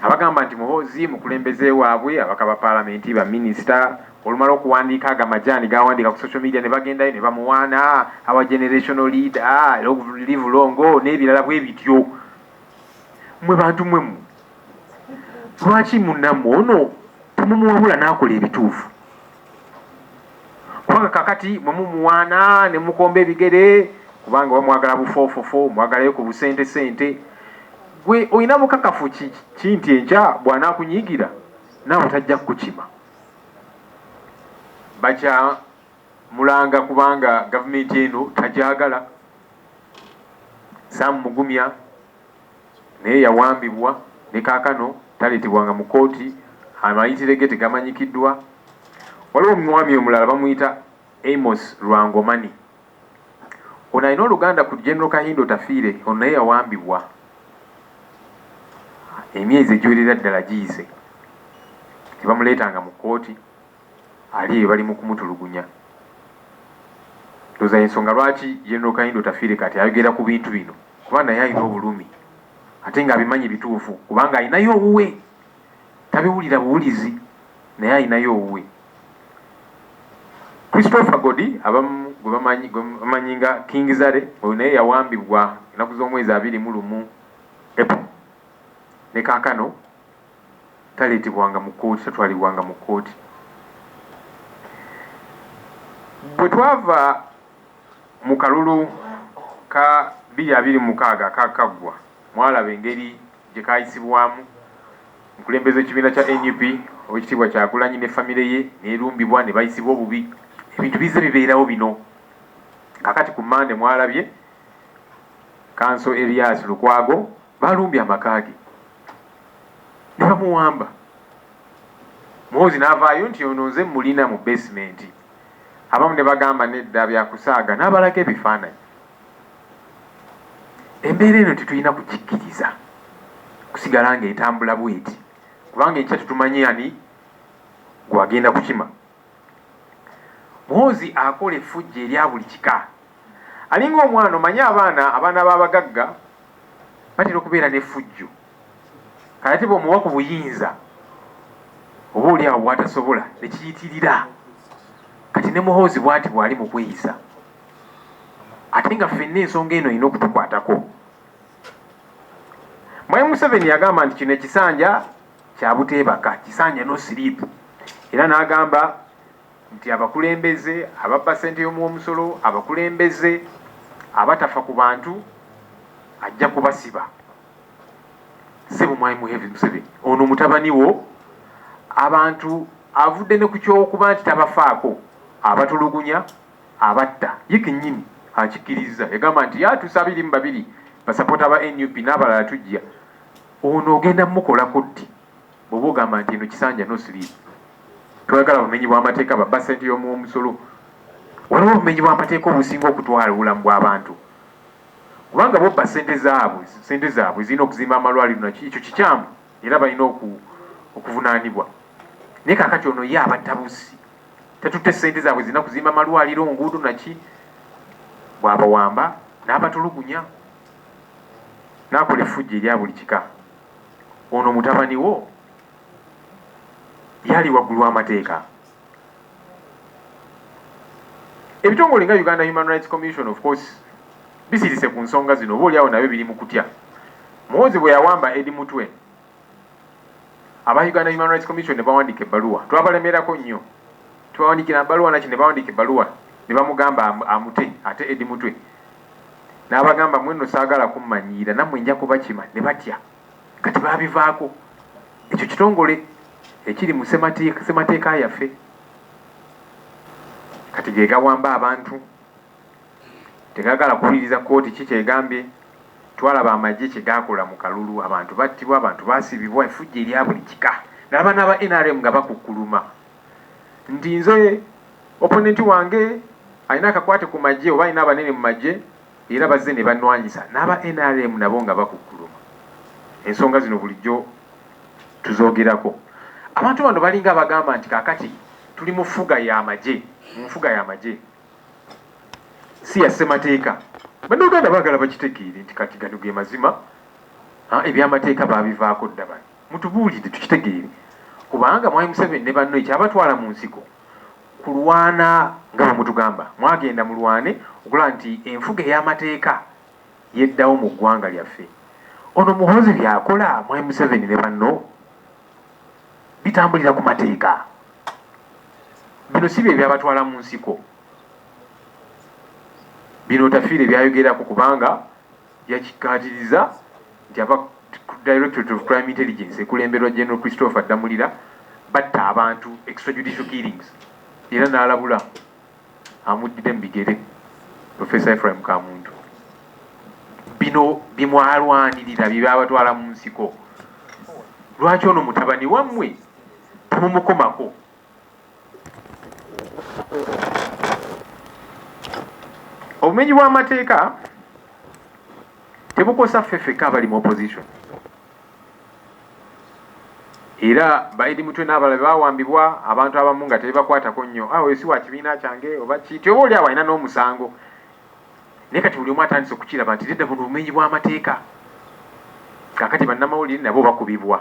Abagamba nti Muhoozi mukulembeze waabwe, ababaka ba paalamenti, baminisita, olumala okuwandiika ago amajaani gawandiika ku social media ne bagendayo ne bamuwaana, "Our generational leader, live long," n'ebirala bwe bityo. Mmwe bantu mmwe, mmwe lwaki munnammwe ono temumuwabula n'akola ebituufu? Kubanga kakati mwe mumuwaana ne mukomba ebigere kubanga bamwagala bufoofofo, mwagalayo ku busente sente. Gwe olina bukakafu ki nti enkya bw'anaakunyiigira naawe tajja kukukima? Bakya mulanga kubanga gavumenti eno tagyagala. Sam Mugumya naye yawambibwa, ne kaakano taleetebwanga mu kkooti, amayitire ge tegamanyikiddwa. Waliwo omwami omulala bamuyita Amos Lwangomani, ono alina oluganda ku General Kahinda Otafiire. Ono naye yawambibwa, emyezi egiwerera ddala giyise tebamuleetanga mu kkooti, ali eyo bali mu kumutulugunya. Ndowooza ensonga lwaki General Kahinda Otafiire kati ayogera ku bintu bino, kuba naye alina obulumi ate ng'abimanyi bituufu, kubanga alinayo owuwe, tabiwulira buwulizi, naye alinayo owuwe. Christopher Godi, abamu gwe bamanyi nga King Zale, oyo naye yawambibwa ennaku z'omwezi 21 April, ne kaakano taleetebwanga mu kkooti, tatwalibwanga mu kkooti. Bwe twava mu kalulu ka 2026 akakaggwa, mwalaba engeri gye kayisibwamu. Omukulembeze w'ekibiina kya NUP, Owekitiibwa Kyagulanyi, ne famire ye neerumbibwa ne bayisibwa obubi. Ebintu bizze bibeerawo bino. Kakati ku Mande mwalabye Kanso Erias Lukwago balumbye amaka ge ne bamuwamba. Muhoozi n'avaayo nti ono nze mulina mu basement. Abamu ne bagamba nedda, byakusaaga, n'abalaga ebifaananyi. Embeera eno tetulina kugikkiriza kusigala ng'etambula bweti, kubanga enkya tetumanyi ani gwagenda kukima. Muhoozi akola effujjo erya buli kika, alinga omwana. Omanyi abaana b'abagagga batera okubeera n'effujjo, kale ate bw'omuwa ku buyinza oba oli awo bw'atasobola ne kiyitirira. Kati ne Muhoozi bw'ati bw'ali mu kweyisa, ate nga ffenna ensonga eno erina okutukwatako. Mwami Museveni yagamba nti kino ekisanja kya buteebaka, kisanja no sleep, era n'agamba nti abakulembeze ababba ssente y'omuwomusolo, abakulembeze abatafa ku bantu, ajja kubasiba. Ssebo Mwami Museveni, ono mutabani wo abantu avudde ne ku kyokuba nti tabafaako, abatulugunya, abatta. Ye kennyini akikkiriza, yagamba nti yatuusa 22 basapota ba NUP n'abalala tujja. Ono ogenda mukolako ddi bw'oba ogamba nti eno kisanja no sleep? Twagala bumenyi bw'amateeka, babba ssente y'omuwomusolo. Waliwo obumenyi bw'amateeka obusinga okutwala obulamu bw'abantu? Kubanga bobba ssente zaabwe, ssente zaabwe zirina okuzimba amalwaliro naki, ekyo kikyamu era balina okuvunaanibwa. Naye kakati ono ye abatta bussi, tatutte ssente zaabwe zirina kuzimba amalwaliro, nguudo naki, bw'abawamba n'abatulugunya n'akola effujjo erya buli kika. Ono mutabani wo yali waggulu w'amateeka? Ebitongole nga Uganda Human Rights Commission, of course, bisirise ku nsonga zino, oba oliawo nabyo biri mu kutya. Muhoozi bwe yawamba Eddie Mutwe, aba Uganda Human Rights Commission ne bawandiika ebbaluwa. Twabalemerako nnyo, tubawandikira ebbaluwa naki, ne bawandiika ebbaluwa ne bamugamba amute ate Eddie Mutwe, n'abagamba, "Mwe nno saagala kummanyiira, nammwe nja kubakima." Ne batya, kati babivaako. Ekyo kitongole ekiri mu ssemateeka yaffe kati ge gawamba abantu, tegagala kuwuliriza kkooti ki kyegambye. Twalaba amagye kye gakola mu kalulu, abantu battibwa, abantu basibibwa, effujjo erya buli kika. Nalaba n'aba NRM nga bakukkuluma nti nze opponent wange alina akakwate ku magye oba alina abanene mu magye, era bazze ne banwanyisa. N'aba NRM nabo nga bakukkuluma. Ensonga zino bulijjo tuzoogerako. Abantu bano balinga bagamba nti kaakati tuli mu nfuga y'amagye, mu nfuga y'amagye, si ya ssemateeka. Bannayuganda baagala bakitegeere nti kati gano ge mazima, ebyamateeka babivaako dda. Bano Mutubuulire tukitegeere, kubanga Mwami Museveni ne banno ekyabatwala mu nsiko kulwana nga bwe mutugamba, mwagenda mulwane okulaba nti enfuga ey'amateeka yeddawo mu ggwanga lyaffe. Ono Muhoozi by'akola Mwami Museveni ne banno bitambulira ku mateeka? Bino si bye byabatwala mu nsiko. Bino Otafiire byayogerako kubanga yakikkaatiriza nti aba Directorate of Crime Intelligence ekulemberwa General Christopher Ddamulira batta abantu, extrajudicial killings, era n'alabula amuddire mu bigere Professor Ephraim Kamuntu. Bino bimwalwanirira bye byabatwala mu nsiko. Lwaki ono mutabani wammwe temumukomako? Obumenyi bw'amateeka tebukosa ffe ffekka abali mu opposition, era ba Eddie Mutwe n'abalala bawambibwa abantu abamu nga tebebakwatako nnyo. Ah, oyo si wa kibiina kyange oba ki, oba oli awo alina n'omusango. Naye kati buli omu atandise okukiraba nti nedda, buno obumenyi bw'amateeka. Kaakati bannamawulire nabo bakubibwa,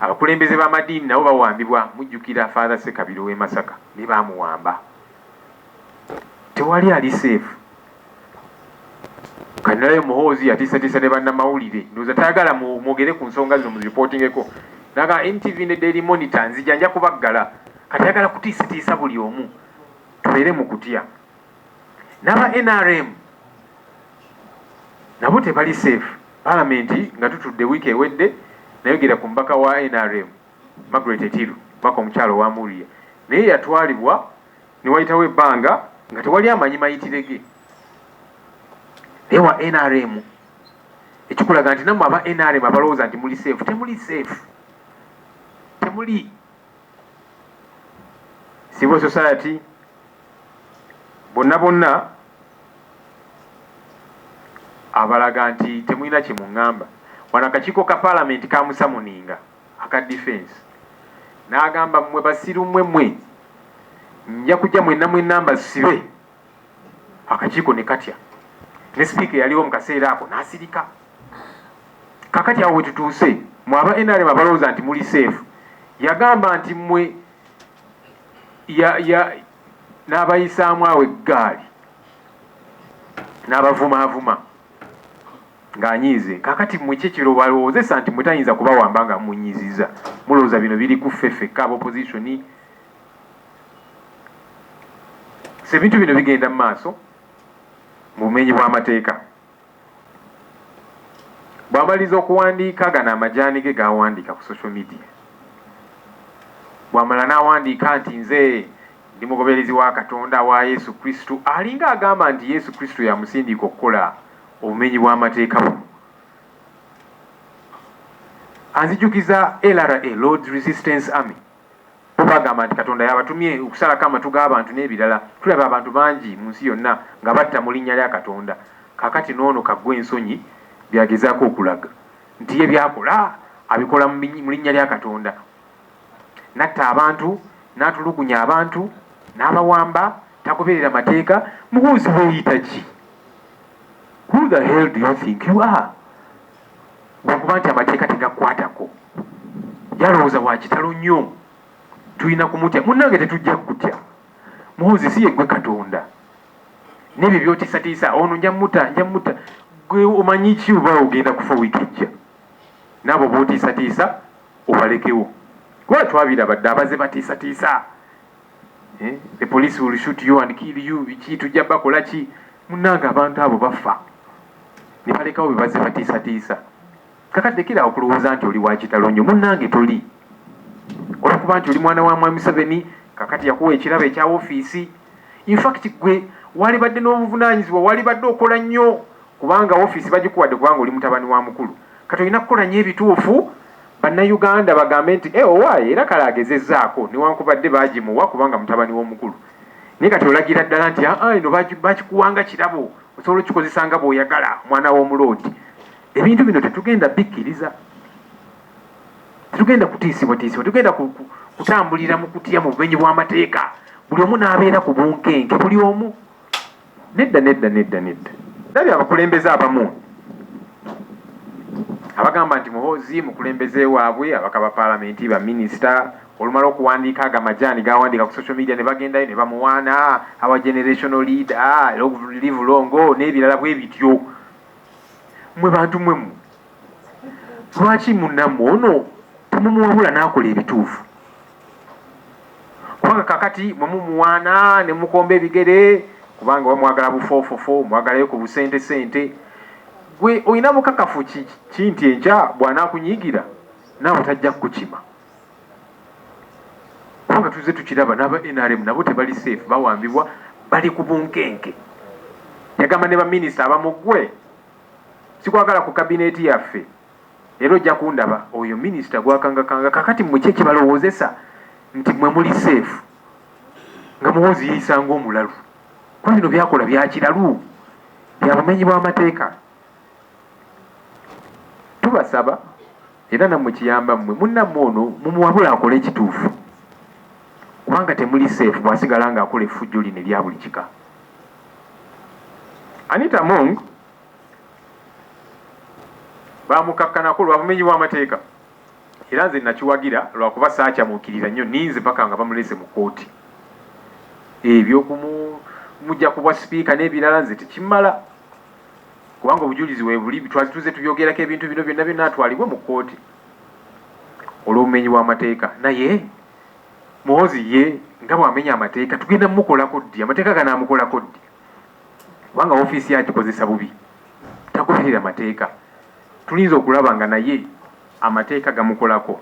abakulembeze b'amadiini nabo bawambibwa. Mujjukira Father Ssekabiro w'e Masaka, naye baamuwamba. Tewali ali safe. Kanalayo Muhoozi yatiisatiisa ne bannamawulire, ndowooza tayagala mwogere ku nsonga zino, muziripootingeko. Naga NTV ne Daily Monitor, nzija nja kubaggala. Kati ayagala kutiisatiisa buli omu tubeere mu kutya. N'aba NRM nabo tebali safe. Palamenti nga tutudde wiiki ewedde, nayogera ku mubaka wa NRM Margaret Etiru, mubaka omukyalo wa Muria, naye yatwalibwa ne wayitawo ebbanga nga tewali amanyi mayitire ge, naye wa NRM. Ekikulaga nti nammwe aba NRM abalowooza nti muli safe, temuli safe, temuli. Civil society bonna bonna abalaga nti temulina kye muŋŋamba. Wano akakiiko ka paalamenti kamusamuninga aka defense, n'agamba, "Mmwe basiru mmwe, mmwe nja kujja mwenna mwenna mbasibe." Akakiiko ne katya, ne sipiika eyaliwo mu kaseera ako n'asirika. Kakati awo we tutuuse, mwe aba NRM abalowooza nti muli safe, yagamba nti mmwe ya n'abayisaamu awo eggaali n'abavumaavuma ng'anyiize. Kakati mmwe ki ekirobalowoozesa nti mwe tayinza kubawamba nga munyiziza? Mulowooza bino biri ku ffe ffekka aba opposition? So ebintu bino bigenda mu maaso mu bumenyi bw'amateeka. Bw'amaliriza okuwandiika gano amajaani ge g'awandiika ku social media, bw'amala n'awandiika nti nze ndi mugoberezi wa Katonda, wa Yesu Kristo, alinga agamba nti Yesu Kristo yamusindiika okukola obumenyi bw'amateeka buno. Anzijukiza LRA, Lord's Resistance Army. Bo bagamba nti Katonda yabatumye okusalako amatu g'abantu n'ebirala. Tulaba abantu bangi mu nsi yonna nga batta mu linnya lya Katonda. Kaakati n'ono kaggwa ensonyi by'agezaako okulaga nti ye by'akola abikola mu linnya lya Katonda. N'atta abantu, n'atulugunya abantu, n'abawamba, tagoberera mateeka. Muhoozi, weeyita ki? Who the hell do you think you are? Bwekuba nti amateeka tegakukwatako, yalowooza wa kitalo nnyo, tulina kumutya. Munnange, tetujja kutya. Muhoozi, si yeggwe Katonda. N'ebyo byotiisatiisa, ono nja muta, nja muta, gwe omanyi ki oba ogenda kufa wiiki ejja? Naabo bootiisatiisa obalekewo, kuba twabiraba dde abaze batiisatiisa, eh? "The police will shoot you and kill you," biki, "tujja bakola ki." Munnange, abantu abo bafa ne balekawo bye bazze batiisatiisa. Kakati lekera okulowooza nti oli wa kitalo nnyo. Munnange, toli. Olwokuba nti oli mwana wa Mwami Museveni, kakati yakuwa ekirabo ekya ofiisi, infact gwe walibadde n'obuvunaanyizibwa, walibadde okola nnyo, kubanga ofiisi bagikuwadde kubanga oli mutabani wa mukulu. Kati olina kukola nnyo ebituufu, Bannayuganda bagambe nti e owaaye, era kale agezezzaako, newankubadde bagimuwa kubanga mutabani w'omukulu. Naye kati olagira ddala nti aa, eno bakikuwanga kirabo, osobola okikozesa nga bw'oyagala, mwana w'omuloodi. Ebintu bino tetugenda bikkiriza, tetugenda kutiisibwatiisibwa, tetugenda kutambulira mu kutya, mu bumenyi bw'amateeka, buli omu n'abeera ku bunkenke buli omu. Nedda, nedda, nedda, nedda. Ndabye abakulembeze abamu. Abagamba nti Muhoozi mukulembeze waabwe, ababaka ba paalamenti, baminisita, olumala okuwandiika ago amajaani g'awandiika ku social media ne bagendayo ne bamuwaana, our generational leader, live long n'ebirala bwe bityo. Mmwe bantu mmwe mmwe, lwaki munnammwe ono temumuwabula n'akola ebituufu? Kubanga kakati mwe mumuwaana ne mukomba ebigere kubanga oba mwagala bufoofofo, mwagalayo ku busente sente. Gwe olina bukakafu ki ki nti enkya bw'anaakunyiigira naawe tajja kukukima? Kubanga tuzze tukiraba n'aba nrm nabo tebali safe, bawambibwa, bali ku bunkenke. Yagamba ne baminisita abamu, ggwe sikwagala ku kabineeti yaffe era ojja kundaba. Oyo minisita gwakangakanga. Kakati mmwe ki ekibalowoozesa nti mmwe muli safe nga Muhoozi yeeyisa ng'omulalu? Kuba bino by'akola bya kiralu, bya bumenyi bw'amateeka. Tubasaba era nammwe kiyamba mmwe munnammwe ono mumuwabule akole ekituufu kubanga temuli safe bw'asigala ng'akola effujjo lino erya buli kika. Anita Among baamukakkanako lwa bumenyi bw'amateeka era nze nakiwagira lwakuba saakyamuukirira nnyo, nninze paka nga bamuleese mu kkooti. Eby'okumugya ku bwa sipiika n'ebirala nze tekimmala kubanga obujulizi weebuli, twali tuzze tubyogerako ebintu bino byonna byonna atwalibwe mu kkooti olw'obumenyi bw'amateeka. Naye Muhoozi ye nga bw'amenya amateeka tugenda mumukolako ddi? Amateeka ganaamukolako ddi? Kubanga ofiisi ye agikozesa bubi, tagoberera mateeka. Tulinze okulaba nga naye amateeka gamukolako.